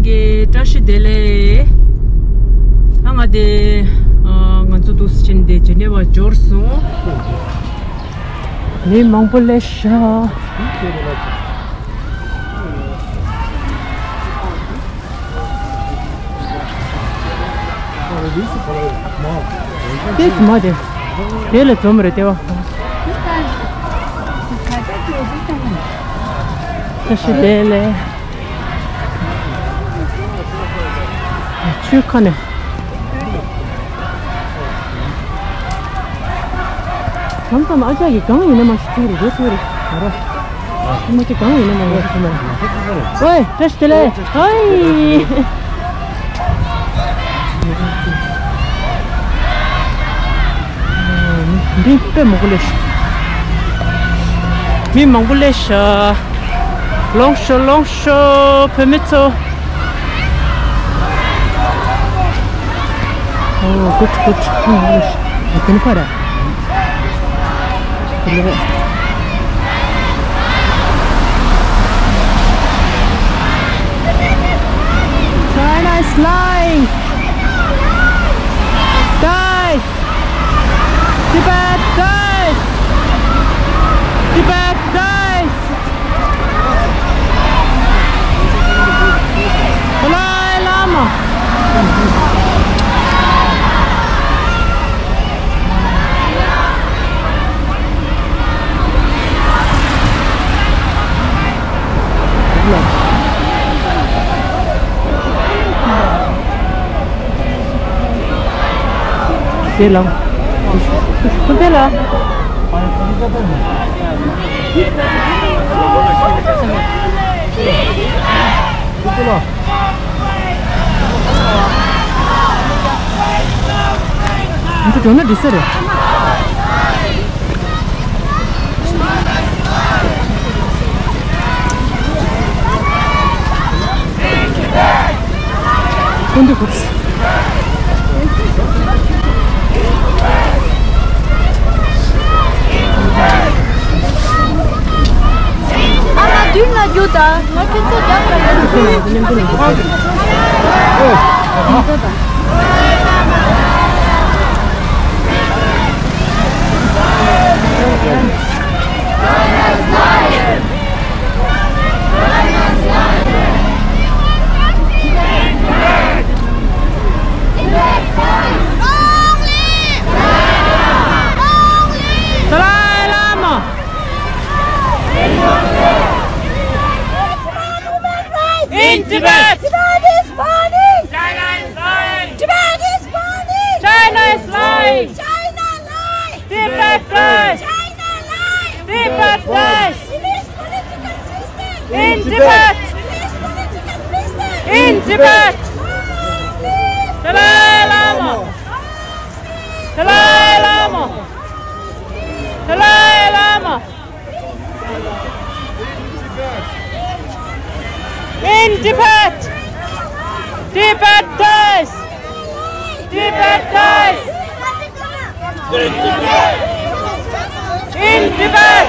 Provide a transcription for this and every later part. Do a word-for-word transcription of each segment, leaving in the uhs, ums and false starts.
ཀེ། བཀྲ་ཤིས་བདེ་ལེགས། ཨ་ང་དེ་ཨ་ང་ཚོ་འདུག་སེ་བྱས་ནས་དེ་ཇི་ནེ་ཝ་འབྱོར་སོང་། མི་མང་པོ་སླེབས་ཤག་དེ་སུ་མ་དེ། དེ་ལ་འཛོམས་རེད་དེ་བ། བཀྲ་ཤིས་བདེ་ལེགས། ཆུའི་ཁ་ནས། མཚམས་མཚམས་ཨ་ཅག་གིས་གང་ཡིན་ན་མ་ཤེས་ཅིག་རེད་དེ་ཚོ་རེད། ཨ་མ་ཅིག་གང་ཡིན་ན་མ་ཤེས་ཅིག་མ་རེད། ཨོའི་བཀྲ་ཤིས་བདེ་ལེགས། ཧའི། འདི་དཔེ་མང་པོ་སླེབས་ཤག་མི་མང་པོ་སླེབས་ཤག་ལོངས་ཤོག་ལོངས་ཤོག་བོད་མི་ཚོ། ཨོ་གུཌ་གུཌ། ཨོ་ཨོ་ཨོ་ཁ་ར། China is flying! Guys! Tibet, guys! Tibet, guys! Dalai Lama! དེ་ལ། ཁོ་དེ་ལ། འདི་འགྲོ་ན་འགྲིག་ས་རེད། སྐུ་མདུན་སྐུ། ཨ་མ་མདུན་ལ་རྒྱུགས་དང་། ང་ཁྱེད་ཚོ་རྒྱབ་ལ་ཡོད། Dalai Lama! In Tibet! Tibet is burning! China is lying! Tibet is burning! China is lying! China lies! Tibet dies! China lies! Tibet dies! Release political prisoners! In Tibet! Release political prisoners! In Tibet! Dalai Lama! Dalai Lama! Dalai Lama! In Tibet! Tibet dies! Tibet dies! In Tibet!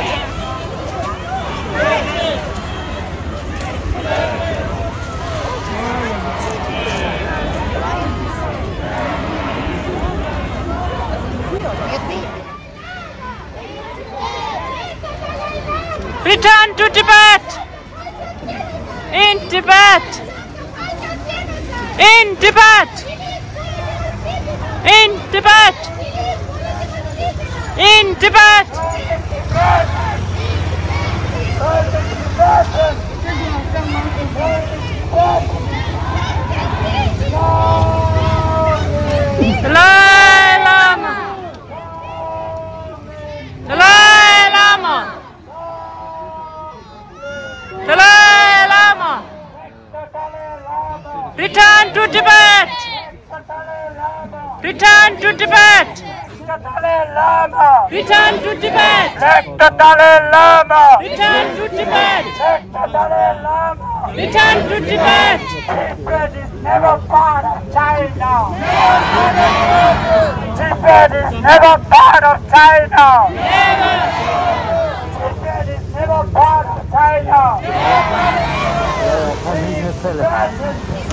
Return to Tibet! In Tibet! In Tibet! In Tibet! In Tibet! Dalai Lama! Dalai Lama! Dalai Lama! Return to Tibet! Return to Tibet! Return to Tibet! Let the Dalai Lama! Return to Tibet! Let the Dalai Lama! Return to Tibet! Tibet is never part of China! Tibet is never part of China! Tibet is never part of China! Tibet is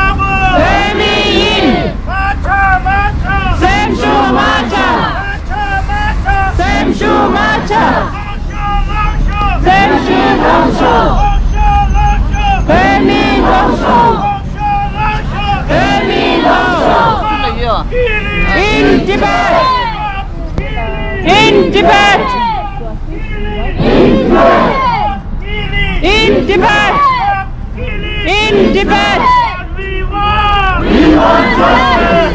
བོད་མི་ཡིན། མ་ཆགས་མ་ཆགས། སེམས་ཤུགས་མ་ཆགས། སེམས་ཤུགས་མ་ཆགས། སེམས་ཤུགས་ལངས་ཤོག། བོད་མི་ལངས་ཤོག། བོད་མི་ལངས་ཤོག། In Tibet! In Tibet! In Tibet! In Tibet! What we want!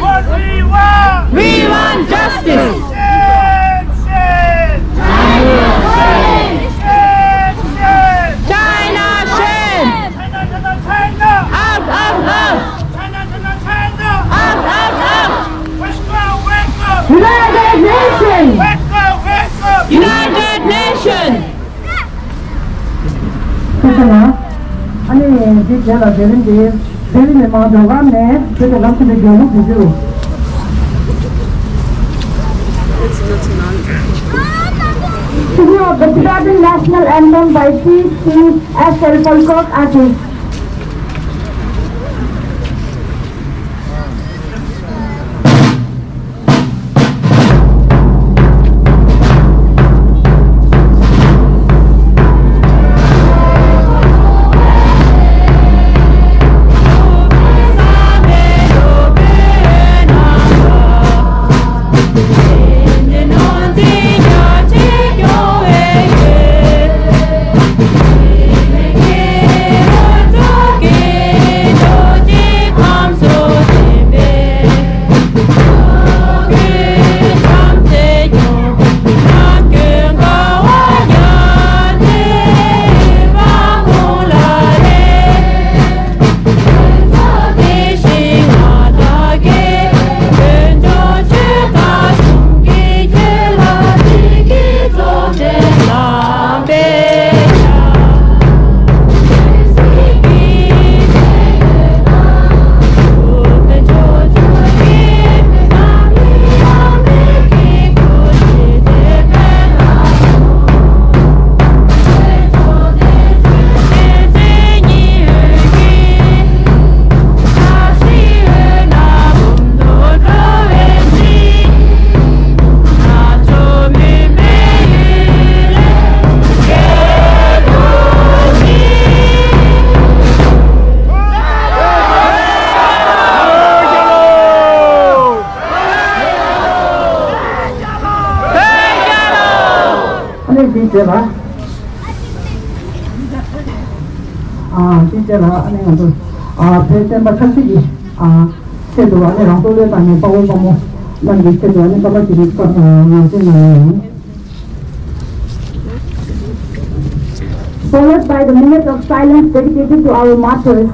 What we want! We want justice! Shame! Shame! China shame! Shame! Shame! China shame! China, China, China! Out, out, out! China, China, China! Out, out, out! Wake up, wake up! United Nations! Wake up, wake up! United Nations! ཐུགས་རྗེ་གནང་། ཨ་ནི་འདི་རྗེས་ལ་དེ་རིང་འདི་དེ་རིང་ནས་མང་འགྲོ་གམ་ནས་དེ་དེ་ལམ་ཐིག་ལེ་རྒྱལ་ལུགས་ཀྱི་རྒྱུ། Singing of the Tibetan national anthem by Chief Singh S L Polkok artist. དེ་ལ། ཨ། དེ་དེ་ལ་ཨ་ནི་ང་ཚོ། ཨ། བོད་བསྟན་པ་ཆབ་སྲིད་ཀྱི། ཨ། ཆེད་དུ་ཨ་ནི་རང་སྲོག་བློས་བཏང་ནས་དཔའ་བོ་དཔའ་མོ་རྣམས་ཀྱི་ཆེད་དུ་ཨ་ནི་སྐར་མ་གཅིག་རིང་ངག་བཅད་གནང་ཡོད། Followed by the minute of silence dedicated to our martyrs.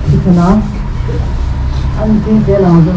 ཁྱེད་ཚོ་ན། ཨ་ནི་དེའི་རྗེས་ལ་ང་ཚོ།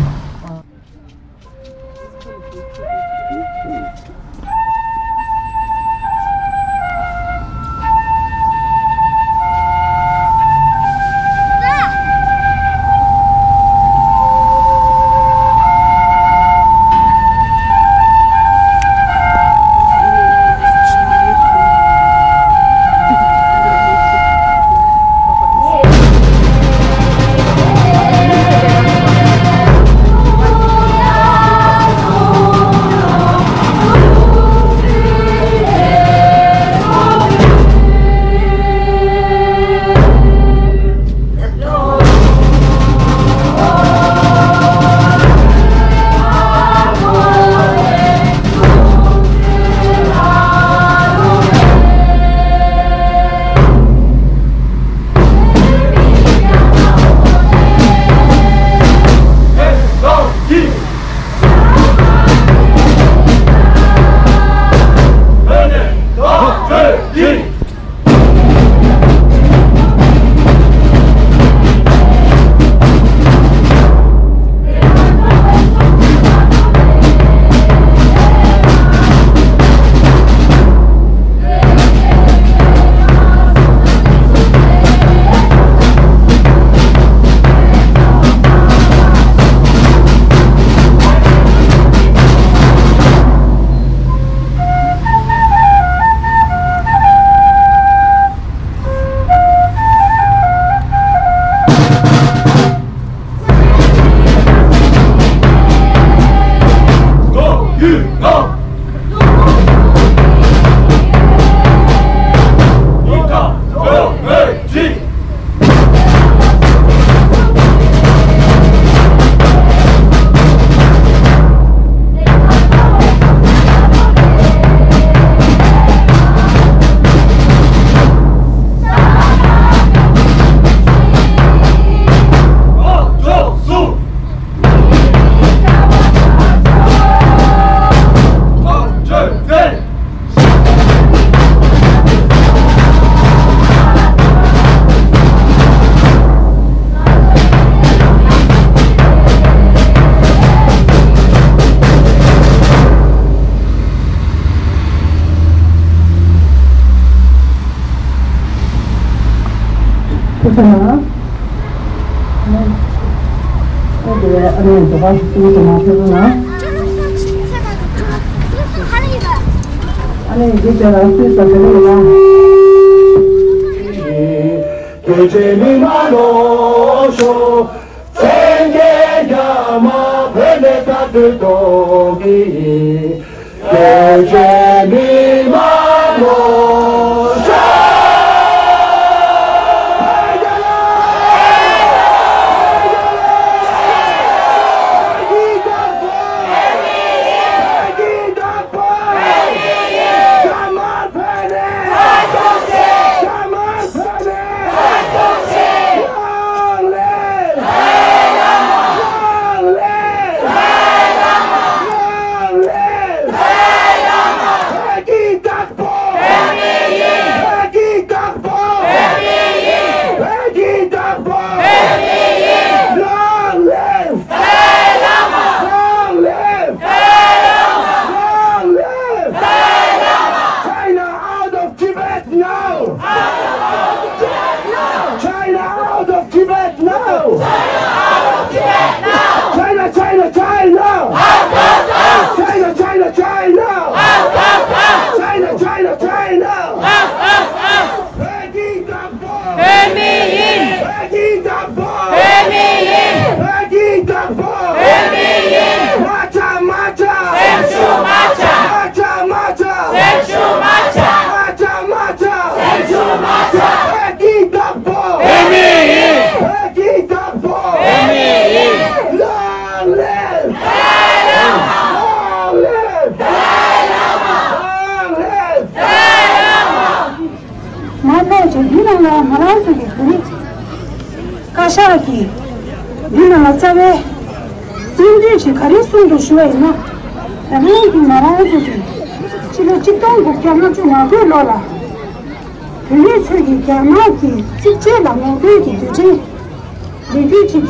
ཁོ་ཚོ་ན། ཨ་ནི་ཨ་ནི་འདི་པ་ཞིག་ཏུ་མ་ཕེབས་ན། ཨ་ནི་འདི་དེ་ལ་སུས་ས་དེ་ལ་ཡིན་ན། རྒྱལ་གཅེས་མི་མང་ལོ་ཤོག་མཚན་བརྒྱད་རྒྱ་དམར་བོད་ནས་དཀའ་སྡུག་གཏོང་གི་ཡིན། རྒྱལ་གཅེས་མི་མང་ལོ་ཤོག་འདི་ནང་ལ་ང་རང་ཚོ་གི་བོད་རིགས་བཀའ་ཤག་གིས་འདི་ནང་ལ་རྩ་བའི་སྟོན་དོན་ཅིག་ག་རེ་གསུངས་འདུག་ཞུ་བ་ཡིན་ན། ད་རེས་ཀྱི་ང་རང་ཚོ་གི་ཕྱི་ལོ་ཆིག་སྟོང་དགུ་བརྒྱ་ལྔ་བཅུ་ང་དགུ་ལོ་ལ་བོད་མི་ཚོས་ཀྱི་རྒྱ་ནག་གི་གཅིག་སྒྲིལ་ལ་ངོ་རྒོལ་གྱི་དུས་དྲན་ལས་འགུལ་གཅིག་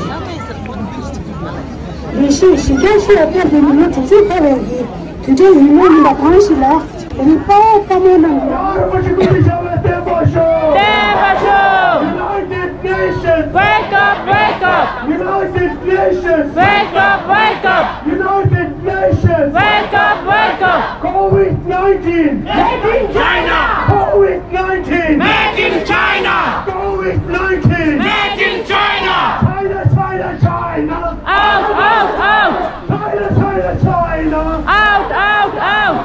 ལས་གཞི་གཞི་རྒྱ་ཆེ་བ་སྤེལ་ཏེ་མི་ལོ་དྲུག་ཅུ་འཁོར་བའི་གི་དུས་དྲན་ཡིན་མོ་ཡིན་པ་གང་ཞིག་ལ་དེ་ནི་དཔའ་བོ་དཔའ་མོ་རྣམས་ཀྱིས། ཡར་རིན་པོ་ཆེ་སྐུ་ཚེ་ཞབས་ལ་བརྟན་པར་ཤོག་བརྟན་པར་ཤོག United Nations! Wake up, wake up! United Nations! Wake up, wake up! United Nations! Wake up, wake up! COVID nineteen! Made in China! COVID nineteen! Made in China! COVID nineteen! Made in China! China, China, China! Out, out, out! China, China, China! Out, out, out!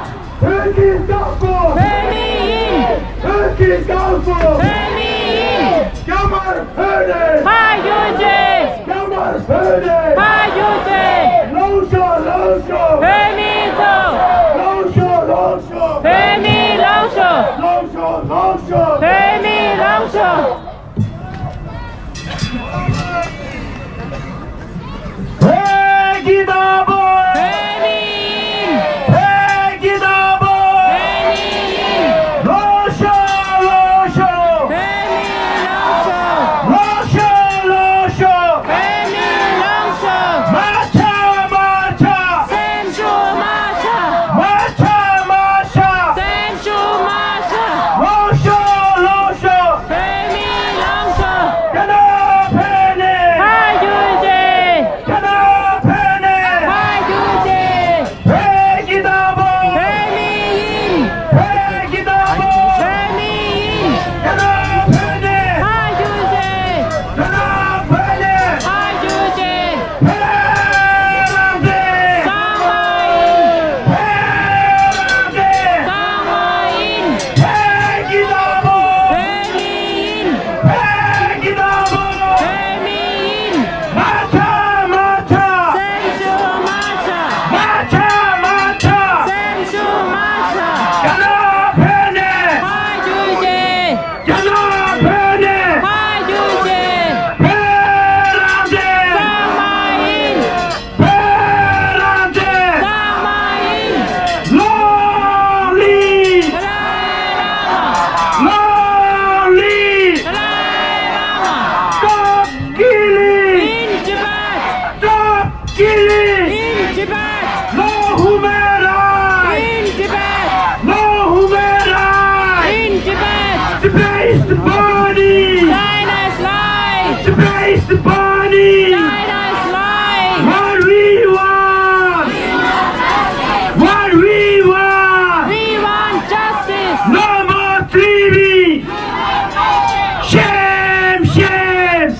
བོད་ཀྱི་བདག་པོ། བོད་མི་ཡིན། བོད་ཀྱི་བདག་པོ། བོད་མི་ཡིན། རྒྱ་དམར་བོད་ནས། ཕར་རྒྱུགས་རྗེས། རྒྱ་དམར་བོད་ནས། ཕར་རྒྱུགས་རྗེས། ལངས་ཤོག་ལངས་ཤོག་བོད་མི་ཚོ། ལངས་ཤོག་ལངས་ཤོག་བོད་མི་ལངས་ཤོག་ལངས་ཤོག་ལངས་ཤོག་བོད་མི་ལངས་ཤོག་བོད་ཀྱི་བདག་པོ། བོད་མི་ཡིན། བོད་ཀྱི་བདག་པོ། བོད་མི་ཡིན། ལངས་ཤོག་ལངས་ཤོག་བོད་མི་ལངས་ཤོག་ལངས་ཤོག་ལངས་ཤོག་བོད་མི་ལངས་ཤོག་མ་ཆག་མ་ཆག་སེམས་ཤུགས་མ་ཆག་མ་ཆག་མ་ཆག་སེམས་ཤུགས་མ་ཆག་ལངས་ཤོག་ལངས་ཤོག་བོད་མི་ལངས་ཤོག་རྒྱ་ནག་བོད་ནས། ཕར་རྒྱུགས་རྗེས། རྒྱ་ནག་བོད་ནས། ཕར་རྒྱུགས་རྗེས། བོད་ཀྱི་བདག་པོ། བོད་མི་ཡིན། བོད་ཀྱི་བདག་པོ། བོད་མི་ཡིན། རྒྱ་ནག་བོད་ནས། ཕར་རྒྱུགས་རྗེས། རྒྱ་ནག་བོད་ནས། ཕར་རྒྱུགས་རྗེས། བོད་རང་བཙན། གཙང་མ་ཡིན། བོད་རང་བཙན། གཙང་མ་ཡིན། བོད་ཀྱི་བདག་པོ། བོད་མི་ཡིན། བོད་ཀྱི་བདག་པོ། བོད་མི་ཡིན། མ་ཆག་མ་ཆག་སེམས་ཤུགས་མ་ཆག་མ་ཆག་མ་ཆག་སེམས་ཤུགས་མ་ཆག་རྒྱ་ནག་བོད་ནས། ཕར་རྒྱུགས་རྗེས། རྒྱ་ནག་བོད་ནས། ཕར་རྒྱུགས་རྗེས། བོད་རང་བཙན། གཙང་མ་ཡིན། བོད་རང་བཙན། གཙང་མ་ཡིན། Long live! Dalai Lama! Long live! Dalai Lama! Stop killing! In Tibet! Stop killing! In Tibet! No human rights! In Tibet! No human rights! In Tibet! Tibet is burning! China is lying! Tibet is burning! China is lying! What we want! What we want! We want justice! No more thieving! Shame, shame!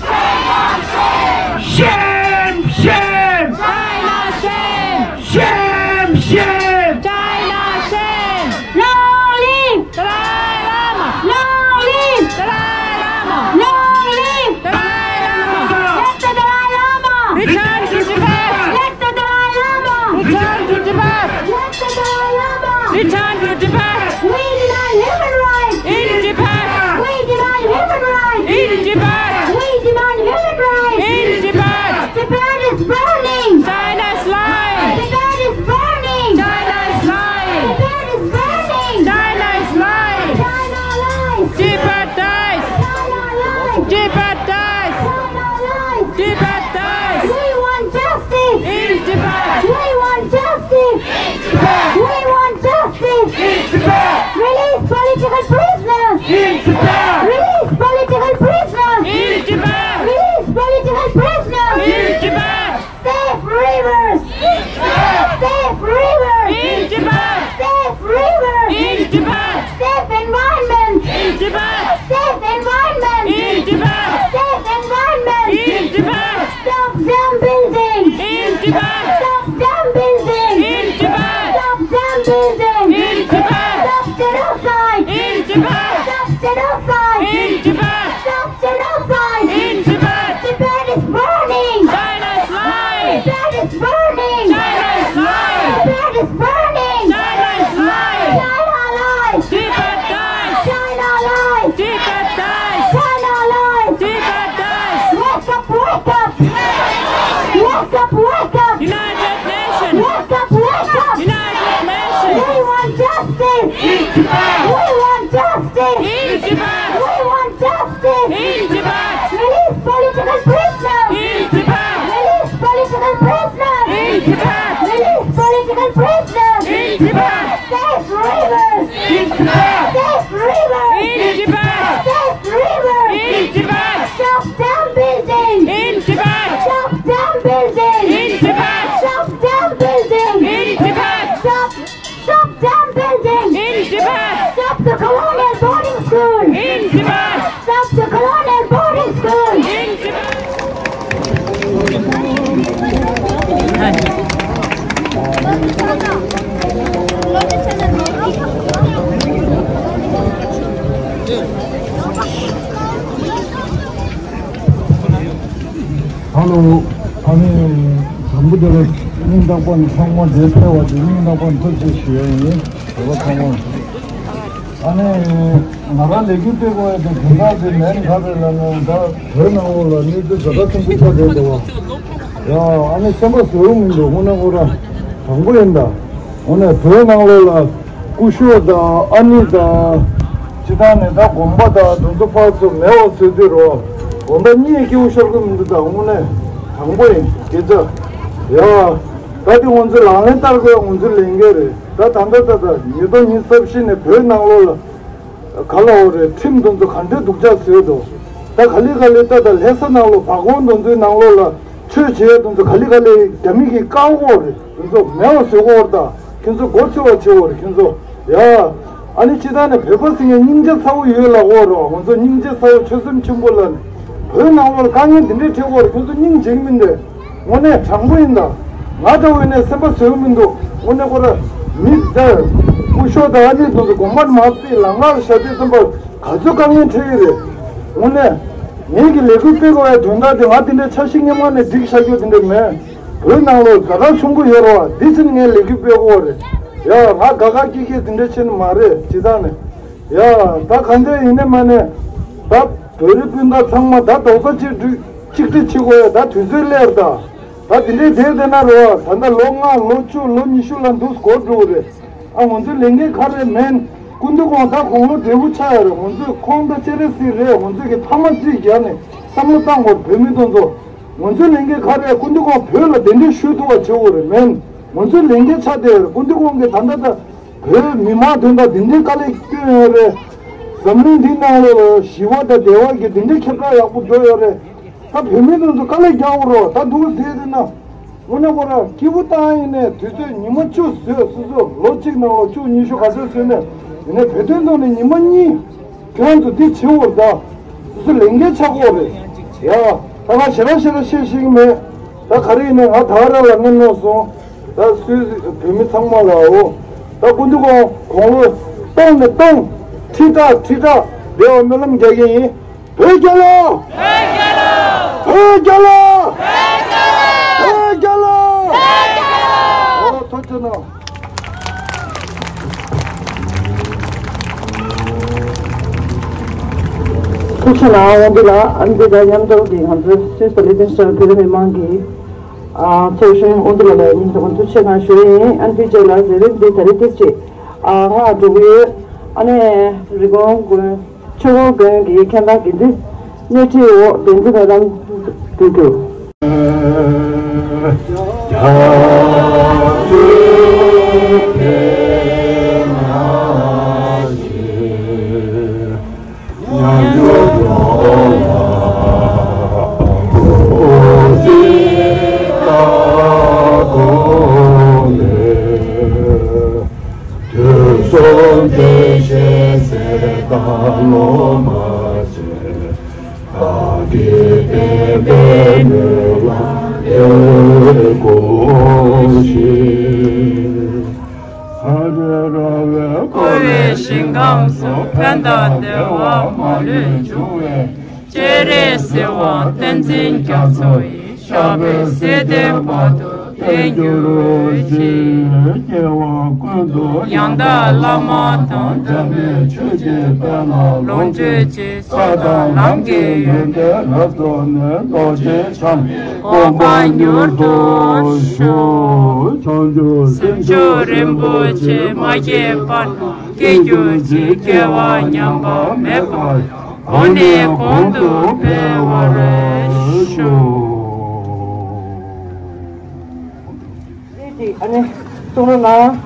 Shame, shame! China shame! Shame, shame! China shame! Long live Dalai Lama! Long live Dalai Lama! Long live Dalai Lama! Let the Dalai Lama! Return to Tibet! Let the Dalai Lama! Return to Tibet! Let the Dalai Lama! Return to Tibet! We demand human rights! In Tibet! We demand human rights! In Tibet! We demand human rights! In Tibet! Tibet is burning! China is lying! Tibet is burning! China is lying! Tibet is burning! China is lying! China lies! Tibet dies! China lies! Tibet dies! China lies! Tibet dies! We want justice! In Tibet! We want justice! In Tibet! We want justice! In Tibet! Release political prisoners! In Tibet! Release political prisoners! In Tibet! Release political prisoners! In Tibet! Safe rivers! In Tibet! Safe rivers! In Tibet! Safe rivers! In Tibet! Safe environment! In Tibet! Safe environment! In Tibet! Safe environment! In Tibet! Stop dam building! In Tibet! Stop dam building! In Tibet! Stop dam building! In Tibet! Stop genocide! In Tibet! Stop genocide! In Tibet! Stop genocide! In Tibet! Tibet is burning! China is lying! Tibet is burning! China is lying! Tibet is burning! China is lying! China lies! Tibet dies! China lies! Tibet dies! Tibet! Safe rivers! In Tibet! Safe rivers! In Tibet! Safe rivers! In Tibet! Stop dam building! In Tibet! Stop dam building! In Tibet! Stop dam building! In Tibet! Stop, stop dam building! In Tibet! Stop the colonial boarding school! In Tibet! Stop the colonial boarding school! In Tibet! ཧ་ལོ། ཨ་ནི། དང་པོ་དེ་ལ་སྙིང་ཐག་པ་ནས་ཚང་མ་འདིར་ཕེབས་པ་དེ་སྙིང་ཐག་པ་ནས་ཐུགས་རྗེ་ཆེ་ཞུ་ཡ་ཡིན། དེ་ལ་ཚང་མ། ཨ་ནི། ང་རང་ལས་འགུལ་སྤེལ་དགོས་ཡ་དེ་དོན་དག་དེ་མིན་ག་རེ་ལབ་ན། ད་བོད་ནང་ལོགས་ལ་གནས་ཚུལ་ཛ་དྲག་ཆེན་པོ་ཆགས་བསྡད་འདུག་བ། ཡ། ཨ་ནི་སེམས་པ་བཟོད་པོ་མི་འདུག་དངོས་གནས་ཁོ་རང་དྲང་པོ་ཡིན་ད། དངོས་གནས་བོད་ནང་ལོགས་ལ་སྐུ་ཞབས་དང་ཨ་ནེ་དང་། སྤྱིར་བཏང་ནས་ད་དགོན་པ་དང་དེ་ཚོ་ཕར་ཚུར་མེད་པ་བཟོས་དུས་རོ། དགོན་པ་གཉིས་སྐྱིད་པོ་ཤོར་གི་མི་འདུག་ད་དངོས་གནས་དྲང་པོ་ཡིན་དགེ་རྒྱ། ཡ། ད་དེ་ང་ཚོས་ལག་ལེན་བསྟར་དགོས་ཡ་ང་ཚོའི་ལས་འགན་རེད། ད་ད་ད་ད་ད་ཉིས་སྟོང་ཉི་ཤུ་རྩ་བཞི་ནས་བོད་ནང་ལོགས་ལ། ག་ལ་འོ་རེད། ཁྲིམས་དེ་ཚོ་ག་འདྲའི་སྡུག་ཅག་བཟོས་འདུག་ད་ག་ལེ་ག་ལེ་ད་ད་ལྷ་ས་ནང་ལོགས་བ་གོང་དེ་ཚོའི་ནང་ལོགས་ལ་ཆོས་བྱེད་ཡ་དེ་ཚོ་ག་ལེ་ག་ལེ་རྒྱ་མི་གིས་བཀག་འོ་རེད། དེ་ཚོ་མེད་པ་བཟོ་གོ་རེད། ད་ཁྱེད་ཚོ་མགོ་ཚོས་པ་བྱེད་འོ་རེད་ཁྱེད་ཚོ། ཡ། ཨ་ནི་སྤྱིར་བཏང་ནས་བོད་པ་ཟེར་མཁན་སྙིང་རྗེ་ཚ་བོ་ཡོད་ལབ་འོ་རེད། ང་ཚོ་སྙིང་རྗེ་ཚ་བོ་ཆོད་སེམས་ཆེན་པོ་ལ་ནི་བོད་ནང་ལོགས་ལ་དཀའ་ངལ་འདི་འདྲའི་འཕྲད་འོ་རེད། ཁྱེད་ཚོ་སྙིང་རྗེ་མི་འདུག་དངོས་གནས་དྲང་པོ་ཡིན་ད། ང་འདྲ་བོ་ཡིན་ནའི་སེམས་པ་བཟོད་མི་འདུག་དངོས་གནས་ཁོ་ར་མི་འདིར་སྐུ་ཞབས་དང་ཨ་ནེ་དེ་ཚོ་དགོན་པར་མ་ཕེབས་ལམ་ཁར་བཞག་དུས་ཙམ་པར་ག་ཚོད་དཀའ་ངལ་འཕྲད་ཀྱི་རེད། དངོས་གནས་ངེད་ཀྱི་ལས་འགུལ་སྤེལ་དགོས་པའི་དོན་དག་དེ་ང་དེ་འདྲའི་འཆར་གཞི་སྔོན་མ་ནས་སྒྲིག་བཞག་རྒྱུ་དེ་འདྲ་མེད། བོད་ནང་ལོགས་ཛ་དྲག་ཆུང་པོ་ཡོད་རེད་བ། འདི་ཕྱིན་ངས་ལས་འགུལ་སྤེལ་དགོས་རེད། ཡ། ང་དགའ་དགའ་སྐྱིད་སྐྱིད་དེ་འདྲ་ཕྱིན་མ་རེད་སྤྱིར་བཏང་ནས། ཡ། ད་གང་འདྲ་ཡིན་ནའི་མ་ནས་ད་བོད་རིགས་སྤུན་ཟླ་ཚང་མ་ད་རྡོག་རྩ་གཅིག་སྒྲིལ་གཅིག་སྒྲིལ་བྱེད་དགོས་ཡ་ད་དུས་ཚོད་སླེབས་ད། ད་དེ་འདྲའི་དེབ་དེ་ན་རེད་བ། ད་ལྟ་ལོ་ལྔ་ལོ་བཅུ་ལོ་ཉི་ཤུ་ལ་འདུག་འགོར་འགྲོ་གི་རེད། ཨ་ང་ཚོའི་ལས་འགན་ག་རེ་མིན། སྐུ་མདུན་ཁོང་ད་དགུང་ལོ་བགྲེས་པོ་ཆགས་ཡོད་རེད། ང་ཚོས་ཁོང་ད་སྤྱན་རས་གཟིགས་རེད། ང་ཚོས་ཀྱི་ཕ་མ་རྩིས་རྒྱག་ནས་བསམ་བློ་བཏང་དགོས་རེད། བོད་མི་དེ་ཚོ། ང་ཚོའི་ལས་འགན་ག་རེ། སྐུ་མདུན་ཁོང་བོད་ལ་གདན་འདྲེན་ཞུ་ཐུབ་པ་བྱེད་དགོས་རེད། མིན། ང་ཚོའི་ལས་འགན་ཆགས་བསྡད་ཡོད་རེད། སྐུ་མདུན་ཁོང་གིས་ད་ལྟ་ད་བོད་མི་མང་དོན་དག་འདི་འདྲའི་དཀའ་ལས་བསྐྱོན་ཡོད་རེད། འཛམ་གླིང་འདིའི་ནང་ལོགས་ལ་ཞི་བ་དང་བདེ་བ་གི་འདི་འདྲའི་ཁྱབ་བསྒྲགས་ཡག་པོ་འགྲོ་ཡོད་རེད། ད་བོད་མི་དེ་ཚོ་དཀའ་ལས་རྒྱག་དགོས་རེད། ད་འདུག་ཟེར་དེ་ན། དངོས་གནས་ཁོ་རང་སྐྱིད་པོ་བཏང་ཡིན་ནའི་དུས་ཚོད་ཉི་མ་བཅུ་བཟོས། སོ་སོ་ལོ་གཅིག་ནང་ལ་བཅུ་ཉི་ཤུ་ག་ཚོད་བཟོས་ནས་ཡིན་ནའི་བོད་དོན་ཐོག་ནས་ཉི་མ་གཉིས་ཁྱོད་ཚོ་འདི་བྱེད་འོར་ད། སོ་སོ་ལས་འགན་ཆགས་འོར་རེད། ཡ། ད་ང་ཞེ་དྲག་ཞེ་དྲག་བཤད་ཤེས་ཀྱི་མེད། ད་ག་རེ་ཡིན་ནའི་ང་ད་ག་རང་ལ་སྣེ་གནོན་སོང་། ད་སུས་བོད་མི་ཚང་མ་ལ་འོ། ད་སྐུ་མདུན་ཁོང་དགུང་ལོ་སྟོང་ནས་སྟོང་། ཁྲི་ཕྲག་ཁྲི་ཕྲག་བདེ་བ་སྨོན་ལམ་རྒྱག་གི་ཡིན། བོད་རྒྱལ་ལོ། བོད་རྒྱལ་ལོ། བོད་རྒྱལ་ལོ། ཨོ་ཐུགས་རྗེ་གནང་། ཐུགས་རྗེ་གནང་། དབང་འདུས་ལགས། ཨ་ནི་དེ་དང་མཉམ་དུ་གི་ང་ཚོའི་སུད་སི་ལི་ཏེན་སི་ཊན་བོད་རིགས་མི་མང་གི་ཨ་ཚོགས་གཞོན་དབང་འདུས་ལགས་ལ་སྙིང་ཐག་པ་ཐུགས་རྗེ་གནང་ཞུ་ཡི་ཡིན། ཨ་ནི་དེ་རྗེས་ལ་ལས་རིམ་འདི་ད་རེས་ཏིག་ཅིག་ཨ་སྔ་འགྲོ་གི་ཡོད། ཨ་ནི་རི་ཀོན་དགོན། ཆུ་བོ་དགོན་གྱི་མཁན་པ་དགེ་འདུན་སྣེ་ཁྲིད་འོག་བདེན་རྫུན་སྨོན་ལམ་འདོན་རྒྱུ། དུས་གསུམ་བདེ་གཤེགས་སྲས་དང་སློབ་མ་ཆེ། བདག་གིས་བསྟན་པའི་སྨོན་ལམ་འདི་བསྐུལ་ཞིང་། ས་གཞི་ར་བས་བསྐོར་བའི་ཞིང་ཁམས་སུ། ཕན་དང་བདེ་བ་མ་ལུས་འབྱུང་བའི། སྤྱན་རས་གཟིགས་དབང་བསྟན་འཛིན་རྒྱ་མཚོ་ཡི། ཞབས་པད་སྲིད་མཐའི་བར་དུ་བརྟན་གྱུར་ཅིག། སྐྱེ་བ་ཀུན་ཏུ་ཡང་དག་བླ་མ་དང་། འབྲལ་མེད་ཆོས་ཀྱི་དཔལ་ལ་ལོངས་སྤྱོད་ཅིང་། ས་དང་ལམ་གྱི་ཡོན་ཏན་རབ་རྫོགས་ནས། རྡོ་རྗེ་འཆང་གོ་འཕང་མྱུར་དུ་ཤོག། བྱང་ཆུབ་སེམས་མཆོག་རིན་པོ་ཆེ། མ་སྐྱེས་པ་རྣམས་སྐྱེ་གྱུར་ཅིག། སྐྱེ་བ་ཉམས་པ་མེད་པར། འོད་ནི་གོང་དུ་འཕེལ་བར་ཤོག། ཨ་ནི་གསུང་རོགས་གནང་།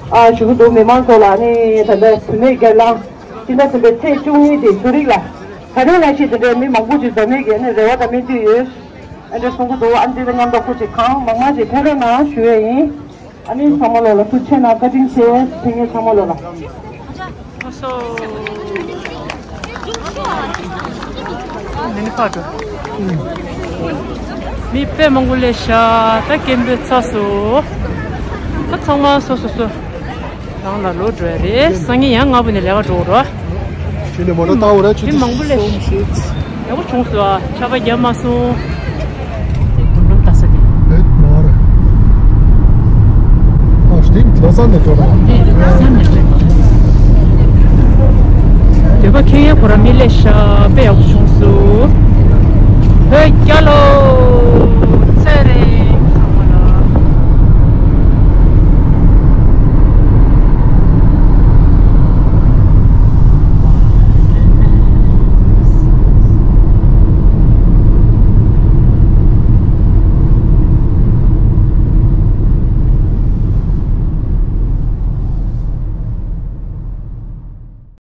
ཨ་ཞུ་གི་འདུག་མི་མང་ཚོ་ལ་ནི་ད་ལྟ་བུད་མེད་སྒེར་ལངས་སྤྱི་ཟླ་གསུམ་པའི་ཚེས་བཅུ་གཉིས་དེ་ཚོ་རིག་ལ་ད་རེས་ནང་བཞིན་དེ་འདྲའི་མི་མང་པོ་ཅིག་འཛོམས་ཡས་ཀྱི་ནི་རེ་བ་དང་སྨོན་འདུན་ཡོད། ཨ་འདྲ་གསུང་གི་འདུག་ཨ་འདི་ལ་མཉམ་དུ་སྐུ་མཁྱེན་གང་མང་མང་ཅིག་ཕེབས་རོགས་གནང་ཞུ་ཡས་ཡིན། ཨ་ནི་ཚང་མ་ལོ་ལ་ཐུགས་ཆེ་གནང་བཀའ་དྲིན་ཆེ། ཕེབས་མཁན་ཚང་མ་ལོ་ལ། མི་དཔེ་མང་པོ་སླེབས་ཤག་ད་སྐད་འབོད་ཚར་སོང་། ད་ཚང་མ་སོ་སོ་སོ་རང་ལ་ལོག་འགྲོ་ཡ་རེད། སང་ཉིན་ཡང་སྔ་པོ་ནས་ལས་ཀ་འགྲོ་གི་རེད། ཞུ་ནས་མོ་ལ་ལྟ་བ་ར་ཆུ་མི་མང་པོ་སླེབས་ཤག་ཡག་པོ་བྱུང་སོང་ཨ། ཆར་པ་བརྒྱབ་མ་སོང་། དེ་བུ་ལུམ་ལྟ་ས་དེ། ཨེ་མ་རེད། ཨ་སྟིང་ལོ་སར་ནས་འགྲོ་ར། ཨེ་ལོ་སར་ནས་འགྲོ། འདོད་པ་ཁེངས་ཡས་ཁོ་ར་མི་སླེབས་ཤག་དཔེ་ཡག་པོ་བྱུང་སོང་། ཧོད་རྒྱལ་ལོ།